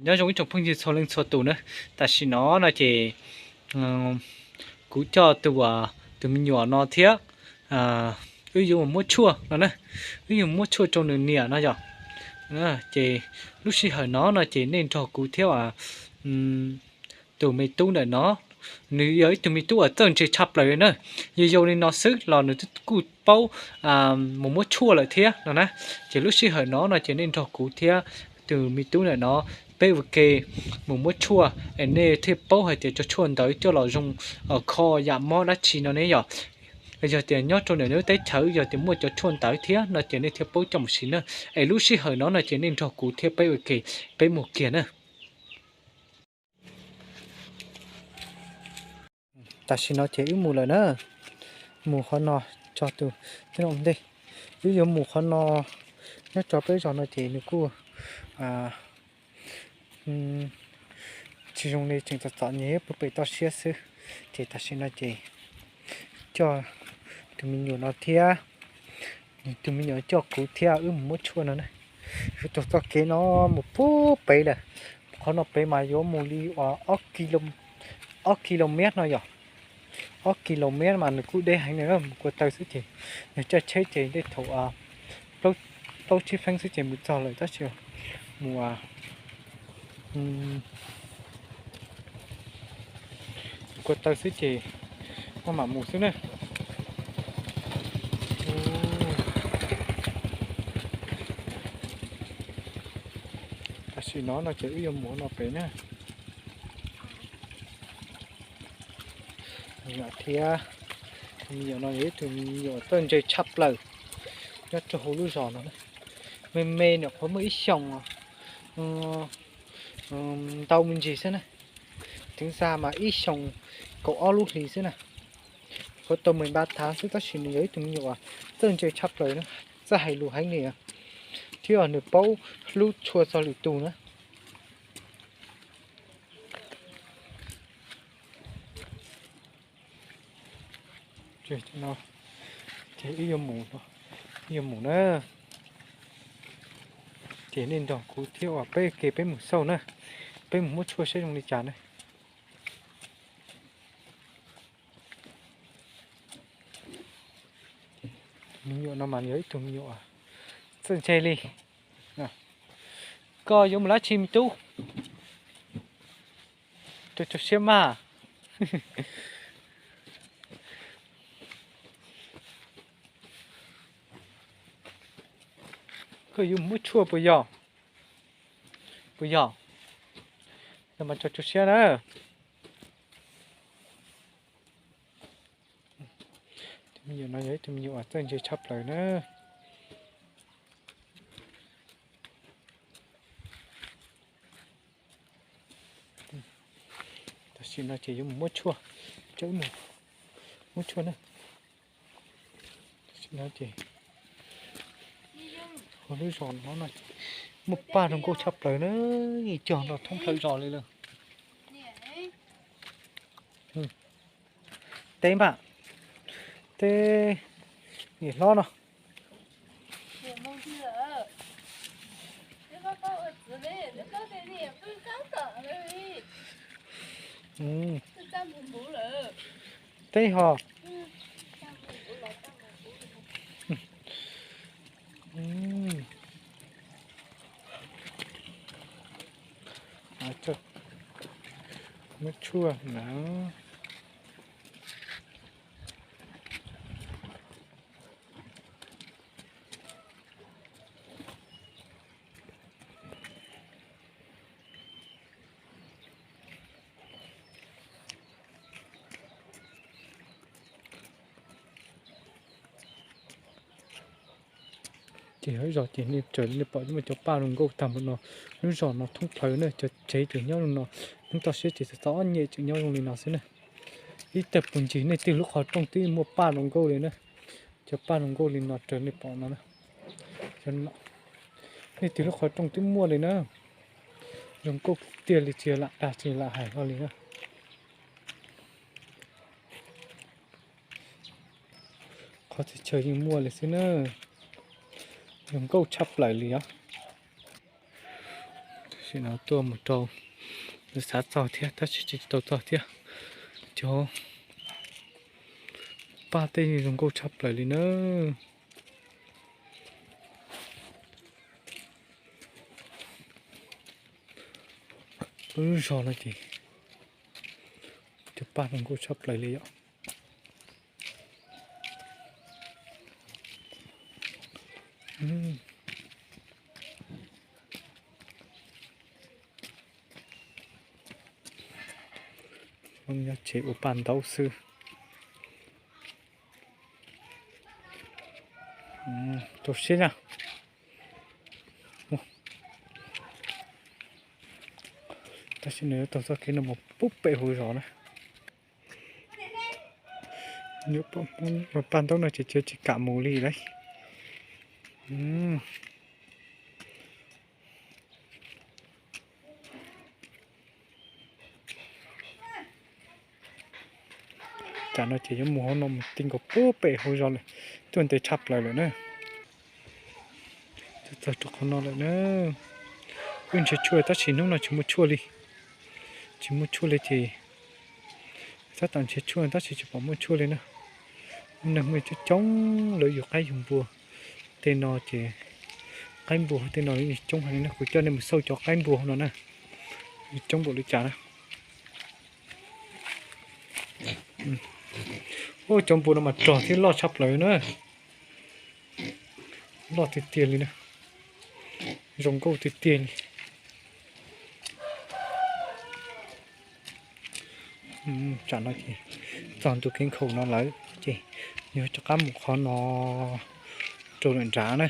Nyob zoo ib tsoom phooj ywg txhua leej txhua tus na, tam sim no no ces kuv coj tus, tus me nyuam no thiab wb yuav mus muab tshuaj no na, wb yuav mus muab tshuaj rau nws niam no yom. Ces lub sij hawm no no ces nej nrog kuv thiab tus me tub ntawm no, nws yog ib tug me tub uas txawj ntse tshaj plaws li na, yog yau li no xwb los nws kuj paub mus muab tshuaj lawm thiab no na. Ces lub sij hawm no no ces nej nrog kuv thiab tus me tub ntawm no, peb ua ke mus muab tshuaj es nej thiaj paub hais tias cov tshuaj ntawd coj los zoo kho yam mob dab tsi no ne yom. Yog tias nyob rau ntawm lub teb chaws yog tias muaj cov tshuaj ntawd thiab no ces nej thiaj paub coj mus siv na. Es lub sij hawm no no ces nej nrog kuv thiab peb ua ke, peb mus kiag na. Tam sim no ces wb mus lawm na, mus qhov no tso tus tib no ntej, wb yuav mus qhov no, nyob rau peb zos no ces nws kuj tsis zoo li tseem txom txom nyem pem toj siab xwb. Ces tam sim no ces coj tus me nyuam no thiab, tus me nyuam coj kuv thiab wb mus muab tshuaj no na. Yuav taug txoj kev no mus puag pem lawm, qhov no pem mas yuav mus li ob kis lus mev no yom, ob kis lus mev mas nws kuj deb heev na, mus kua taw xwb ces, nws caij tsheb ces tej thaum plaub tsib feeb xwb ces mus txog lawm tab sis mus kua taw xwb ces maj mam mus xwb na. Tam sim no no ces wb yuav mus no pem na. Nyuam thiab, me nyuam no yog ib tug me nyuam txawj ntse tshaj plaws nyob rau hauv lub zos no. Me me nyuam qhuav muaj ib xyoos ntau me ntsis xwb na, teev xa mas ib xyoos kaum ob lub hlis xwb na. Qhuav tau mus npa thav xwb tab sis nws yog ib tug me nyuam txawj ntse tshaj plaws na, txawj hais lus heev li, thiab nws paub hlub tshua txog lwm tus na. Ces wb yuav mus, wb yuav mus na. Ces nej nrog kuv thiab uas peb ke peb mus xauj na, peb mus muab tshuaj saib zoo li cas na. Tus me nyuam no mas yog ib tug me nyuam txawj ntse li. Koj yuav mus dab tsi me tub? Rau rau siab mas. Koj yuav mus muab tshuaj puas yog? Puas yog? Yog mas rau rau siab na. Tus me nyuam no yog ib tug me nyuam uas txawj ntse tshaj plaws na. Tam sim no ces yuav mus muab tshuaj, muab tshuaj na. Tam sim no ces hauv lub zos no muaj paj zoo nkauj tshaj plaws na, yeej cog nrog thoob plaws zos li lawm. Teb npam, teb niam hlob no. Teb ho. Muab tshuaj na. Ces hauv zos ces nej raws nej pom muaj cov paj zoo nkauj tag npaum no, lub zos no thoob plaws na, cov tsev ces nyob zoo no, hnub toj siab ces txom txom nyem tseem nyob zoo li no xwb na. Ib tag pus ncig nej twg lub qhov rooj twb muaj paj zoo nkauj li na, cov paj zoo nkauj li no raws nej pom no na. Nej twg lub qhov rooj twb muaj li na, zoo nkauj tiag li tsis lam dag tsis lam hais hlo li na. Qhov txhia chaw yeej muaj li xwb na, zoo nkauj tshaj plaws li os. No tuaj mus rau, xav txog thiab tab sis tsis tau txog thiab. Cov paj tej zoo nkauj tshaj plaws li na. Lub zos no ces cov paj zoo nkauj tshaj plaws li yom. Nyob tsev ua paj ntaub xwb. Rau siab na. Tab sis nws yuav taug txoj kev no mus pub pem hauv zos na. Paj ntaub no ces tsis kam mus li lauj. Tsam no ces yuav mus hauv no mus ti nkaus pub pem hauv zos lawm, tuaj ntev tshaj plaws lawm na. Txog rau qhov no lawm na. Wb nrhiav tshuaj tab sis hnub no tsis muaj tshuaj li. Tsis muaj tshuaj li ces tab tom nrhiav tshuaj tab sis tsis pom muaj tshuaj li na. Neeg coob coob lawv yug qaib yug npua. Tej no ces qaib npua tej no coob heev li na, kuv coj nej mus xauj cov qaib npua no na. Coob npaum li cas na. Ua cov npua no mas rog thiab loj tshaj plaws na. Loj tiag tiag li na. Zoo nkauj tiag tiag li. Tsam no ces txog ntu kev nkhaus no lawm ces yuav rov qab mus qhov no rau lawm nrad na.